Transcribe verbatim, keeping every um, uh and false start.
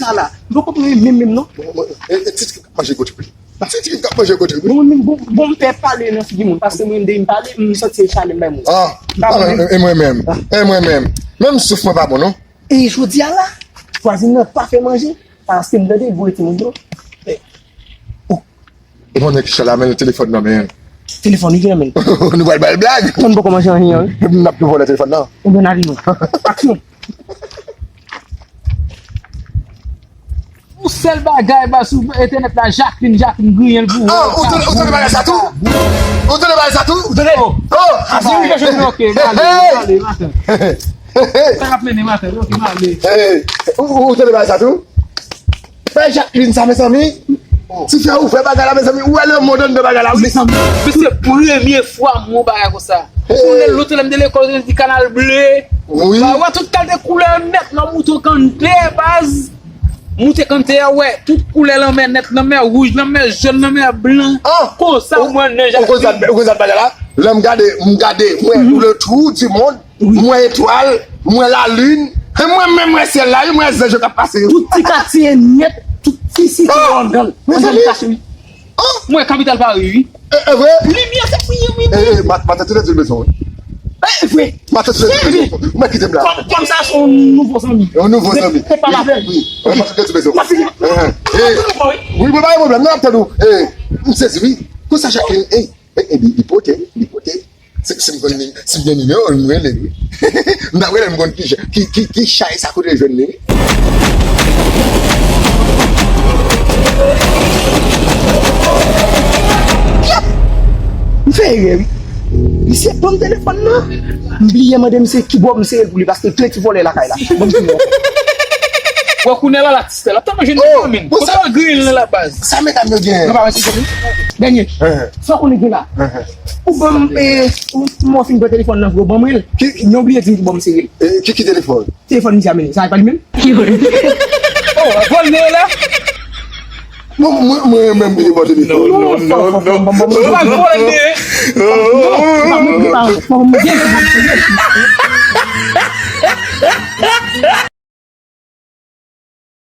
sa la. M poko renmen menm, menm, non. Bon, bon, e, e, ti, ti k ap manje gwo trip li. Ti, ti k ap manje gwo trip li. Bon, bon, bon, m pè pale nan figi moun, paske mwen, depi m pale, m santi e chalè m bay moun. Ah, m pa ah, renmen. E, e mwen menm, e mwen menm. Menm souf mwen pa bon, non. E jodi a la, vwazin nan pa fè manje, paske m tande bri timoun yo. E, oh. E bon, nèg ki chita la, men telefòn nan, men. Telefòn li gen nan men l. Nou pral bay blag. Tann poko manje anyen, wi. N ap tou vòlè telefòn nan. Ebyen, n ale non. Aksyon. Yon sèl bagay, baz, sou entènèt la, Jacqueline, Jacqueline griyen l pou ou. Ah, ou tande, ou tande bagay sa tou? Ou tande bagay sa tou? Ou tande? Oh, oh, ah, se wi, Jacqueline. Ok, m ale, m ale, maten. Sa k ap mennen maten, ok, m ale. Hey, ou, ou tande bagay sa tou? Fè Jacqueline sa, mezanmi. Ti fè ou fè bagay la, mezanmi. Ou wè lanmò anndan bagay la, wi. Mezanmi, se premye fwa m wè yon bagay konsa. Hey. Ou lè lòt lè m te lekòl, te di kanal ble. Wi. Ba, wè tout kalite koulè nèt, lanmè tou kante, baz. Moute kante a, wè tout koulè lanmè nèt, lanmè wouj, lanmè jòn, lanmè blan. Ah! Konsa, ou, mwen, nan ou konn sa, Jacqueline. Ou konn sa bagay la? Lè m gade, m gade, mwen, le tour du monde, wi. M wè etwal, m wè lalin, e mwen menm m wè syèl la, wi, m wè zanj yo k ap pase yo. Tout ti katye nèt, tout ti site yo anndan l. Mezanmi. Anndan l kache, wi. Oh! M wè kapital Pari, wi. E, e vre? Limyè se priye, wi. E, e, ma, matant Tine di l bezwen, wi. E vre. Matant Tine di l bezwen. Mwen kite m la. Kòm, kòm sa, se yon nouvo zanmi. Yon nouvo zanmi. Se pa lapenn. Wi, wi, matant Tine di l bezwen. M ap vini. E, e. Wi, wi, pa gen pwoblèm, non, m ap tann ou. E, m sezi, wi. Konsa, Jacqueline, e, e, e, li, li pote, li pote. Si, si m konn ni-, si m gen nimewo l, m rele l, wi. M t ap rele l, m konn ki jan, ki, ki, ki chay sa kote l jwenn li, wi. Yap! M fè erè, wi. Misye ban m telefòn nan. M bliye mande misye ki bò m sere l pou li, paske l plen ti vòlè lakay la. Ban m di non. Wè kounye a la, la ti Stèl ap tann jwenn nan men. Oh, kote w griyen l nan la baz? Sa medam yo gen? Nan pa wè si se li. Dènye. Sa w konnen gen la? Ou ban m, e, ou, mwen fin pran telefòn nan vre, ou ban mwen l. Ki, ki, non, bliye di m ki bò m sere l. E, ki, ki telefòn? Telefòn misye a mennen. Sa e pa li menm? Oh, vòlè la? Mwen, mwen, mwen menm ki te bò telefòn. Non, non, non, non. Ou pa vòlè. Non, se pa mwen ki pa fò m gen.